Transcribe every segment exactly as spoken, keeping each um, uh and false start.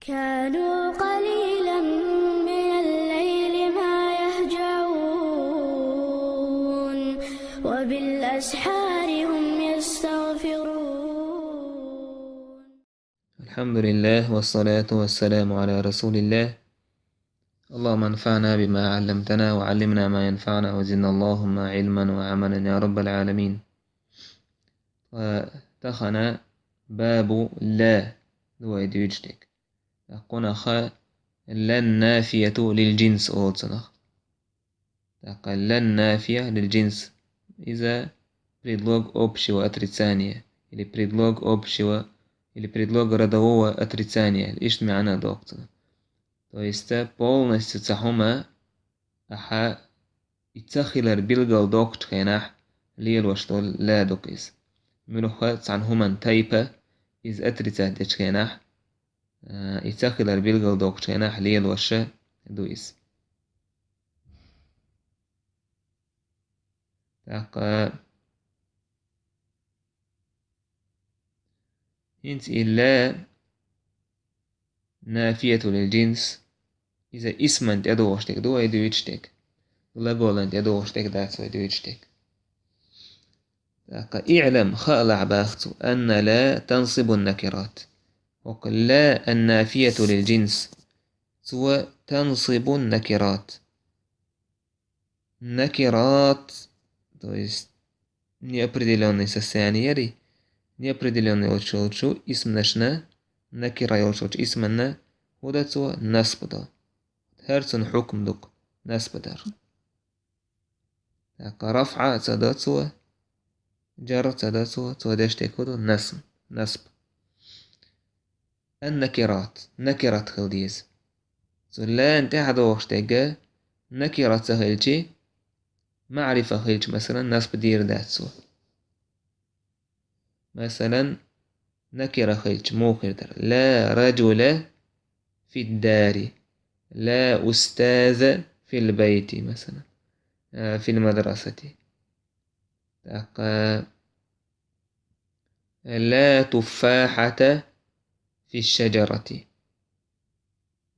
كانوا قليلا من الليل ما يهجعون، وبالأسحار هم يستغفرون. الحمد لله، والصلاة والسلام على رسول الله. اللهم انفعنا بما علمتنا، وعلمنا ما ينفعنا، وزدنا اللهم علما وعملا يا رب العالمين. Ва тахана бабу ла, дуай дуьйцуш дерг. Кхунах ла нафияту лил джинс олу цунах. ТӀаккха ла нафия лил джинс. Иза предлог общего отрицания, или предлог общего, или предлог родового отрицания, иштта маьӀна доккху цунах. То есть полностью цхьа хӀума ахьа и ца хилар билгал доккхучу хенахь лелош долу ла ду-кх иза. Муьлхха цхьана хӀуманан тайпа иза отрицать дечу хенахь, а, и ца хилар билгал доккхучу хенахь лелош ду иза. ТӀаккха хӀинца и ла нафияту лил джинс, иза исман тӀедогӀуш дерг ду вай дуьйцуш дерг. Глаголан тӀедогӀуш дерг дац вай дуьйцуш дерг. ТӀаккха иълам, хаалахь боху цо, анна ла тансибун накират. ХӀокху ла аннафияту лил джинс, цо тансибун накират. Накират, то есть неопределённое состояние яри, неопределённый йолчу исманашна, накира йолчу исманна хӀун до цо? Насб до. ХӀара цуьнан хьукм ду-кх насб дар. ТӀаккха рафӀа ца до цо, джар ца до цо, цо деш дерг хӀун ду? Насб. Насб. Ан-накират, накират хила деза. Цу лана тӀаьхьа догӀуш дерг накира ца хилчи, маърифа хилчи, масалан, насб дийр дац цо. Масалан, накира хилча муха хир дара? Ла раджула фиддари, ла устаза фил байти, масалан, а, фил мадрасати. ТӀаккха ла туффахьата фиш шаджарати.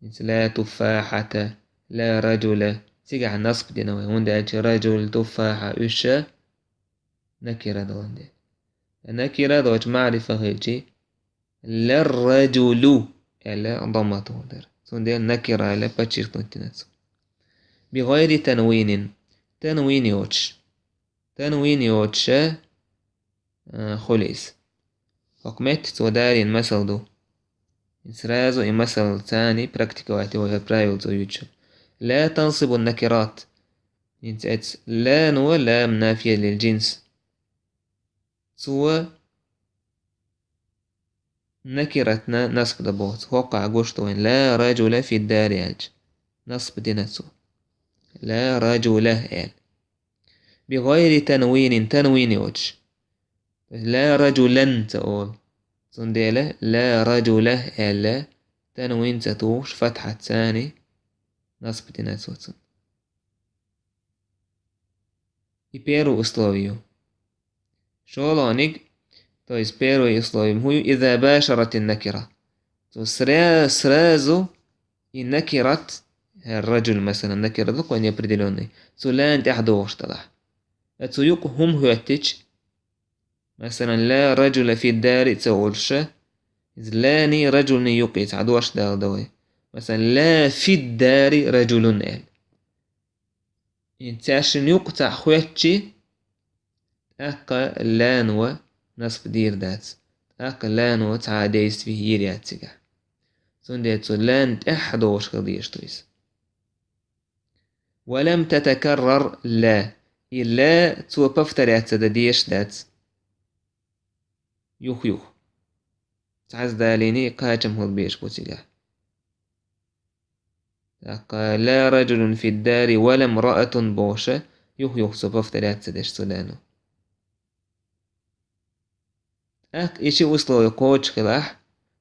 ХӀинца ла туффахьата, ла раджула. Цигахь насб дина вай, хӀунда аьлча раджул, туффахьа уьш накира долун де. Накира доцу маърифа хилчи, ла раджулу аьлла, дамма тухур дара. Цундела накира аьлла, подчеркнуть дина цо. Би гӀайри танвинин. Танвин йоцуш. Танвин йоцуша, а, хуьлу иза. ХӀокху метта цо далийна масал ду. Сразу и масал царний практиковать йо, я правил цо юьйцуш. Ла тансибун накират. ХӀинца эцу лано ла нафия лил джинс. Цо накиратна насб дан боху. ХӀокхахь гуш ду вайн, ла раджула фиддари аьлча. Насб дина цо. Ла раджула аьлла. Би гӀайри танвинин, танвин йоцуш. Ла раджулан ца олу. Цундела ла раджула аьлла, танвин ца тухуш, фатхьат царний насб дина цо цунна. И первое условие ю. ШолгӀаниг, то есть первое условие, хӀун ю, иза башаратин накира. Цо сра-, сразу и накират, хӀара раджул, масалан, накира ду-кх вайн неопределённый. Цу лана тӀаьхьа догӀуш далахь. Ткъа цу юкъа хӀума хӀоьттича, масалан, ла раджула фиддари ца олуша, иза ланий раджулний юкъе цхьа дош дала дан вай. Масалан, ла фиддари раджулун аьлла. И цаьршинна юкъа цхьаъ хӀоьттичи, тӀаккха лано насб дийр дац. ТӀаккха лано цхьа а действие йийр яц цигахь. Цундела цу лана тӀаьхьа догӀуш хила дезаш ду иза. Ва лам татакаррар ла. И ла цо повторяться дан дезаш дац. Юх-юх. Цхьаъ далийний кхачам хила безаш бу цигахь. ТӀаккха ла раджулун фиддари ва ла мраатун бохуша, юх-юх цо повторяться деш цу лано. ТӀаккха и ши условие кхочуш хилахь,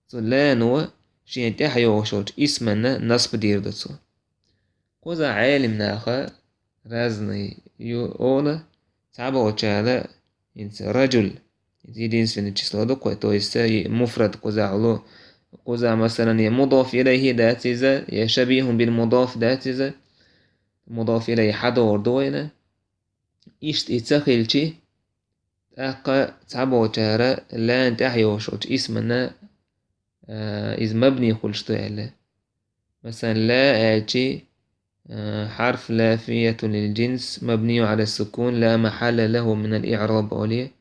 цу лано шена тӀаьхьа йогӀуш йолчу исманна насб дийр ду цо. Кхузахь Ӏелим наха разный ю олу, цхьаболчара хӀинца раджул, хӀинца единственное число ду кхуьй, то есть и муфрад кхузахь олу, Кхузахь, масалан, я мудаф илайхӀи дац иза, я шабихӀун бил мудаф дац иза, мудаф илайхӀи хьадогӀур ду вайна. Иштта и ца хилчи, тӀаккха цхьаболчара лана тӀехь йолуш йолчу исмана, а, иза мабни хуьлуш ду аьлла. Масалан, ла аьлчи, а, хьарф нафиятун лил джинс, мабнию ала сукун, ла махьалла лаху минал иъраб олий,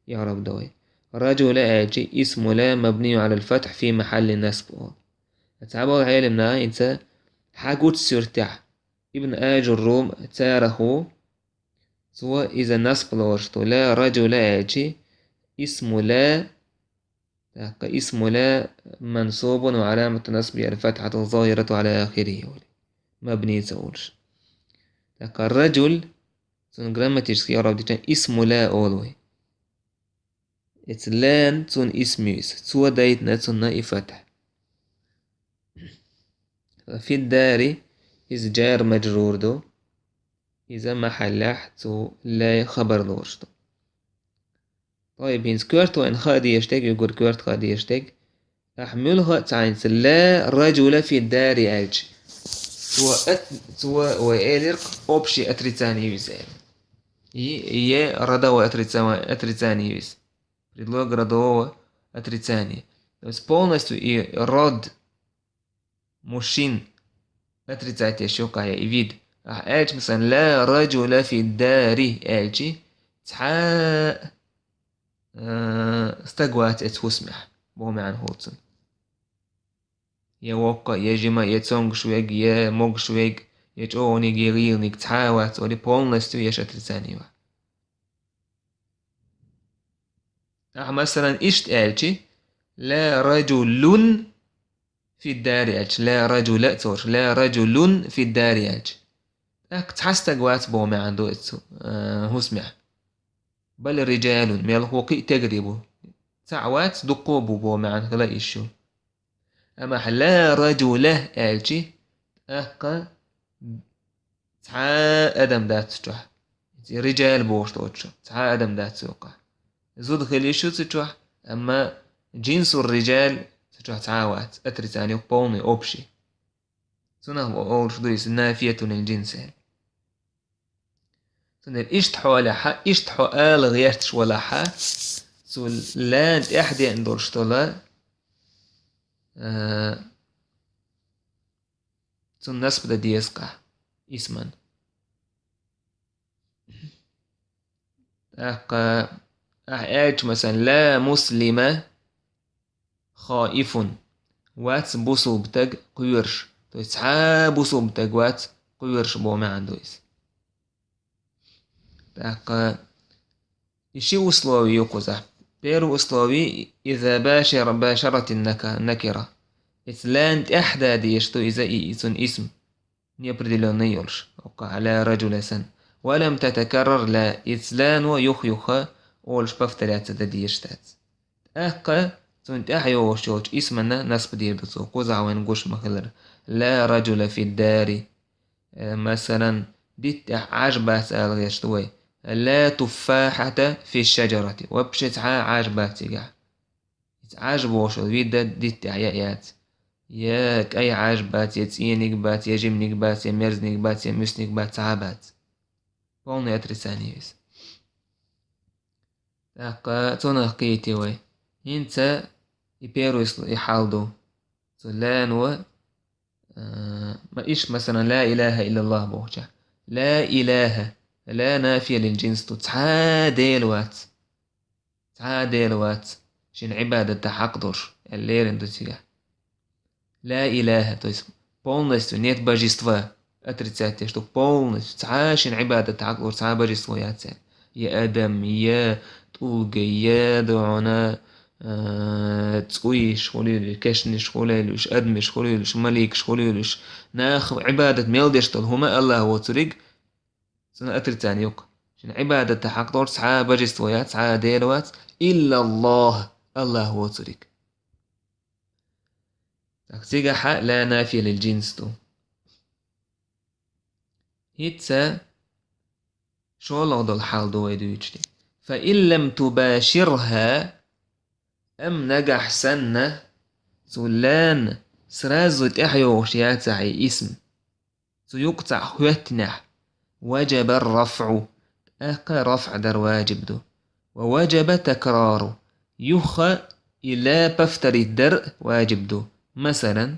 иъраб ду вай. Раджула аьлчи, исму ла мабнию алал фатхь фи махьалли насб олу. Цхьаболу Ӏелам наха хӀинца хьагучу суьртехь, Ибн Ажуррум царах ву, цо иза насб лоруш ду. Ла раджула аьлчи, исму ла, тӀаккха исму ла мансубун ва аламату насби аль-фатхьату зохирату ала ахири олий. Мабни ца олуш. ТӀаккха раджул, цунна грамматически яра дичан исму ла олу вай. Эца лан цунна исм ю иза. Цо дайтина цунна и фатхь. Фиддари иза джар мажрур ду. Иза махьаллехь цу лай хабар лоруш ду. Тойб, хӀинца коьрта вайна хаа дезаш дерг, уггар коьрта хаа дезаш дерг. Ахь муьлха а ца хьаьнца ла раджула фиддари аьлча. Цо ат-, цо вай элира общий отрицание виза аьлла. И, е родовое отрица-, отрицание виза. Предлог родового отрицания. То есть полностью и род мужчин отрицать еш ю кхаья и вид. Ахь аьлча, масалан, ла раджула фиддари аьлчи, цхьа, а, стаг вац эца хӀусамехь, боху маьӀна хуьлу цунна. Я воккха, я жима, я цомгуш вег, я могуш вег, я чӀогӀаниг, я гӀийланиг цхьа а вац олий, полностью еш отрицание вац. Ахьа, масалан, иштта аьлчи, ла раджулун фиддари аьлчи, ла раджула а ца олуш, ла раджулун фиддари аьлчи. ТӀаккха цхьа стаг вац боху маьӀна ду эцу, а, хӀусамехь. Бал риджалун, мелхо кхин а тегри бу. Цхьаъ вац, дуккха а бу боху маьӀна хила йиш ю. Амма ахьа ла раджула аьлчи, тӀаккха цхьа а адам дац цу чохь. Риджал бохуш доцу чохь. Цхьа а адам дац цу юккъехь. Зуда хила йиш ю цу чохь, амма джинсур риджал цу чохь цхьа а вац. Отрицание полный, общий. Цунах олуш ду иза нафиятун лил джинс аьлла. Цундела иштта хьолехьа, иштта хьо ала гӀерташ валахьа, цу лана тӀаьхьа деана долуш дола, а, цунна насб дан деза-кх исман. ТӀаккха ахьа аьлча, масалан, ла муслима хаифун. Вац бусулба таг кхоьруш. То есть цхьа а бусулба таг вац кхоьруш боху маьӀна ду иза. ТӀаккха и ши условие ю кхузахь. Первое условие, иза башара-, башаратин нака-, накира. Эца лана тӀаьхьа да дезаш ду иза и, и цунна исм. Неопределённый йолуш, оккха ла раджула сан. Ва лам татакаррар ла, эца лано юх-юха олуш повторяться дан дезаш дац. ТӀаккха цунна тӀаьхьа йогӀуш йолчу исманна насб дийр ду цо, кхузахь вайн гуш ма-хиллара. Ла раджула фиддари. Э, масалан, дитта тӀехь Ӏаж бац ала гӀерташ ду вай. Ла туффахьата фи шаджарати. Вообще цхьа а Ӏаж бац цигахь. Иза Ӏаж бохуш йолу вид дан дитта тӀехь яа яц. Я кӀай Ӏаж бац, я цӀениг бац, я жимниг бац, я мерзаниг бац, я муьсниг бац, цхьа а бац. Полное отрицание веза. ТӀаккха цунах кхийти вай. ХӀинца и первый сло-, и хьал ду. Цу лано, а, ма иш, масалан, ла илаха иллаллах бохуча. Ла илаха. Ла нафия лил джинс ду. Цхьа а Дела вац. Цхьа а Дела вац, шен Ӏибадатан хьакъ долуш, аьлла лерина ду цигахь. Ла илаха, то есть полностью нет божества, отрицать деш ду, полностью цхьа а шен Ӏибадатан хьакъ долуш цхьа а божество яц аьлла. Я адам, я тӀулга, я дуьхьал, а, цӀуйш хуьлийла, кешнаш хуьлийла, адамаш хуьлийла, маликаш хуьлийла, нах Ӏибадат мел деш долу хӀума АллахӀ воцург, цунна отрицание ю-кх. Шен Ӏибадатан хьакъ долуш цхьа а божество яц, цхьа а Дела вац, иллаллах, АллахӀ воцург. Так, цигахьа ла нафия лил джинс ду. ХӀинца шолгӀа долу хьал ду вай дуьйцуш дерг. Фа ин лам тубаширха, амма нагахь санна, цу лана сразу тӀехьа йогӀуш яцахь и исм, цу юкъа цхьаъ хӀоьттинехь, ваджаба ар-рафӀу, тӀаккха рафӀ дар ваджиб ду. Ва ваджаба такрару, юха и ла повторить дар ваджиб ду. Масалан,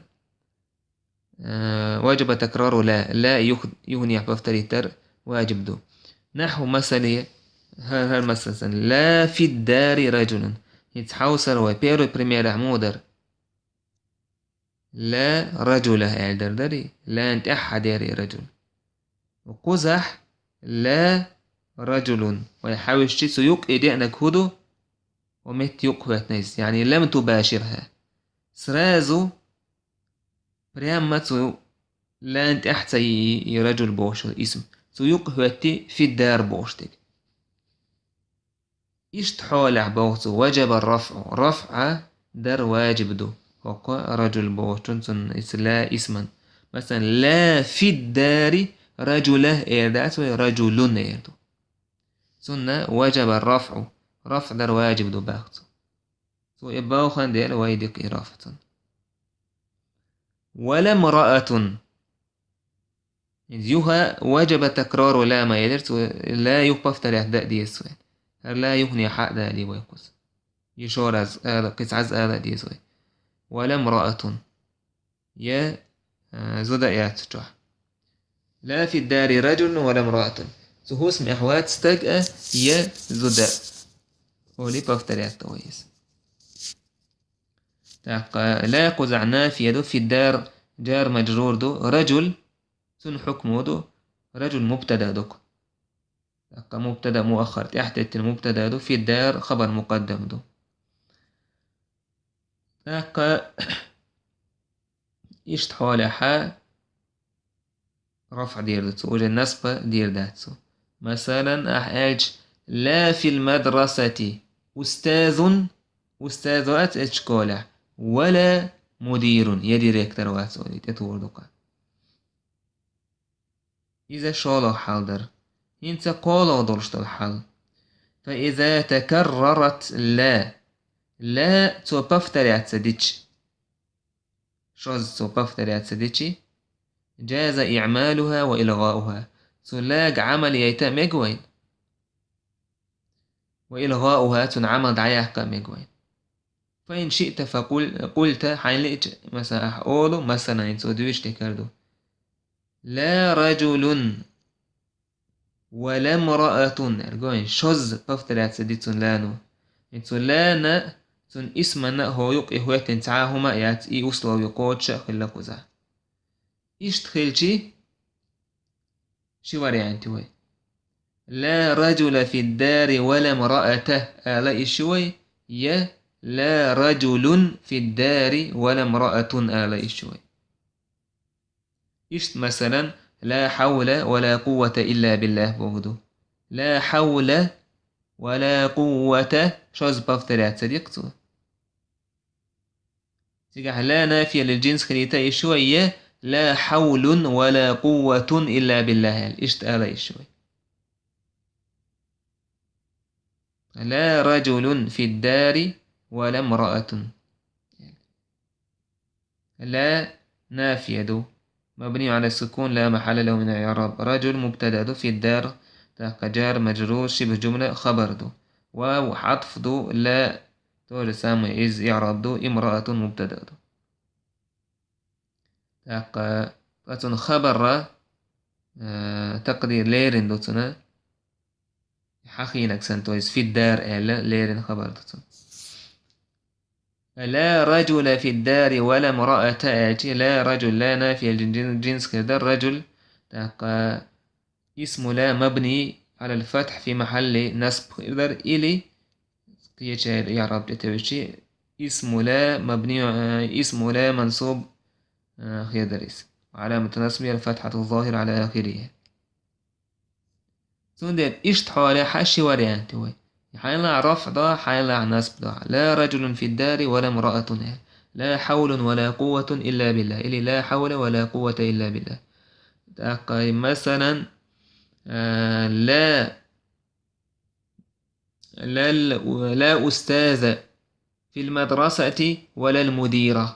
э, ваджаба такрару ла, ла юх-, юханехь повторить дар ваджиб ду. Нахьу масале, хӀара, хӀара масал санна, ла фид-дари раджулун. ХӀинца хьовсар вай, первый примерехь муха дара? Ла раджула аьлла дар дарий? Лана тӀаьхьа дерий раджул. Кхузахь ла раджулун. Вай хьаьвсичи цу юкъе деанарг хӀун ду? Ва метта юкъа хӀоьттина иза. Яъни лам тубаширха. Сразу, прямо цу лана тӀаьхьа ца йии и раджул бохуш йолу исм. Цу юкъа хӀоьтти фид-дар бохуш дерг. Иштта хьолехь боху цо, ваджаба ар-рафӀу, рафӀ дар ваджиб ду. ХӀокху раджул бохучун цунна иза ла исман. Масалан, ла фид-дари раджула эр дац вай, раджулун эр ду. Цунна ваджаба ар-рафӀу, рафӀ дар ваджиб ду боху цо. Цо и боху хан дела вай дика и рафӀ цунна. Вала мраатун. Юха ваджаба такрару ла ма элира цо, ла юха повторять дан а деза вай. ХӀара ла юханехьа а далий вай кхуза. Ешо раз ала, кхин цхьа аз ала а деза вай. Вала мраатун. Я, а, зуда а яц чохь. Ла фид-дари раджулун вала мраатун. Цу хӀусамехь вац стаг а, я зуда а. Олий повторять дан вай иза. ТӀаккха ла кхузахь нафия ду, фид-дар джар-маджрур ду, раджул, цуьнан хьукмо ду, раджул мубтада ду-кх. ТӀаккха мубтада муаххар тӀаьхьатеттина мубтада ду, фид-дар хабар мукъаддам ду. ТӀаккха иштта хьолехьа рафӀ дийр ду цо, уже насба дийр дац цо. Масалан, ахь аьлча, ла фил мадрасати устазун, устаз вац эцу школехь, вала мудирун, я директор вац олий, тӀетухур ду-кх. Иза шолгӀа хьал дара. ХӀинца кхоалгӀа долуш долу хьал. Фа иза такаррарат ла. Ла цо повторять ца дича. Шозза цо повторять ца дичи. Джаза иъмалуха ва илгъауха. Цу лага Ӏамал яйта а мега вайна. Ва илгъауха, цуьнан Ӏамал дӀаяккха а мега вайна. Фа ин шиъта фа къул-, къулта, хьайна лиъча, масала, ахь олу, масалан, хӀинца цо дуьйцуш декар ду. Ла раджулун ва ла мраатун, аьлла, гой, шозза повторять ца ди цуьнан лано. И цу лана, цуьнан исмана а хӀокху юкъе хӀоьттина цхьа а хӀума а яц, и условие кхочуш а хилла кхузахь. Иштта хилчи, ши вариант ю вай. Ла раджула фид-дари ва ла мраата ала йиш ю вай, я ла раджулун фид-дари ва ла мраатун ала йиш ю вай. Иштта, масалан, ла хьавла ва ла къуввата илла биллахӀ боху ду. Ла хьавла ва ла къуввата шозза повторять ца ди-кх цо. Цигахь ла нафия лил джинс хилийта йиш ю вай, я ла хьавлун ва ла къувватун илла биллахӀ аьлла, иштта ала йиш ю вай. Ла раджулун фид-дари ва ла мраатун. Ла нафия ду. Мабнию Ӏала сукун, ла махьалла лаху мин аль-иъраб. Раджул мубтада ду, фид-дар, тӀаккха джар, маджрур, шибхӀ джумла хабар ду. Вав хьатф ду, ла то же самое иза иъраб ду, имраатун мубтада ду. ТӀаккха цуьнан хабарра, э, такъдир леррина ду цуьнан. Хьахийнарг санна, то есть фид-дар аьлла, леррина хабар ду цуьнан. Ла раджула фид-дари ва ла мраата аьлчи, ла раджул, ла нафия лил джин-, джинс хир дара, раджул, тӀаккха исму ла мабни Ӏалал фатхь фи махьалли насб хир дара, или кхечара иъраб тӀетевжичи, исму ла мабни, э, исму ла мансуб, э, хир дара иза. Ва Ӏаламату насбихӀи аль-фатхьату ззохира Ӏала ахирихӀи. Цундела иштта хьолехь ши вариант ю вай. Хьайна лахь рафӀ до, хьайна лахь насб до. Ла раджулун фид-дари ва ла мраатун. Ла хьавлун ва ла къувватун илла биллахӀ. Или ла хьавла ва ла къуввата илла биллахӀ. ТӀаккха, масалан, а, ла, ла, ла устаза фил мадрасати ва ла мудира.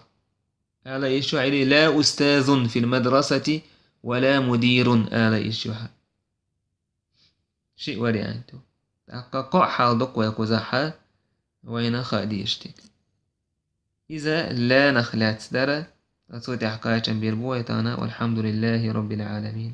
Ала йиш я или لا أستاذ في المدرسة ولا مدير ала йиш я. Ши вариант. ТӀаккха къо хьалдукха вай кхузахь, вайна хаа дезаш дерг. Иза ланах лаьцна дара, ткъа цу тӀехь кхачам бийр бу вай тахана, والحمد لله رب العالمين.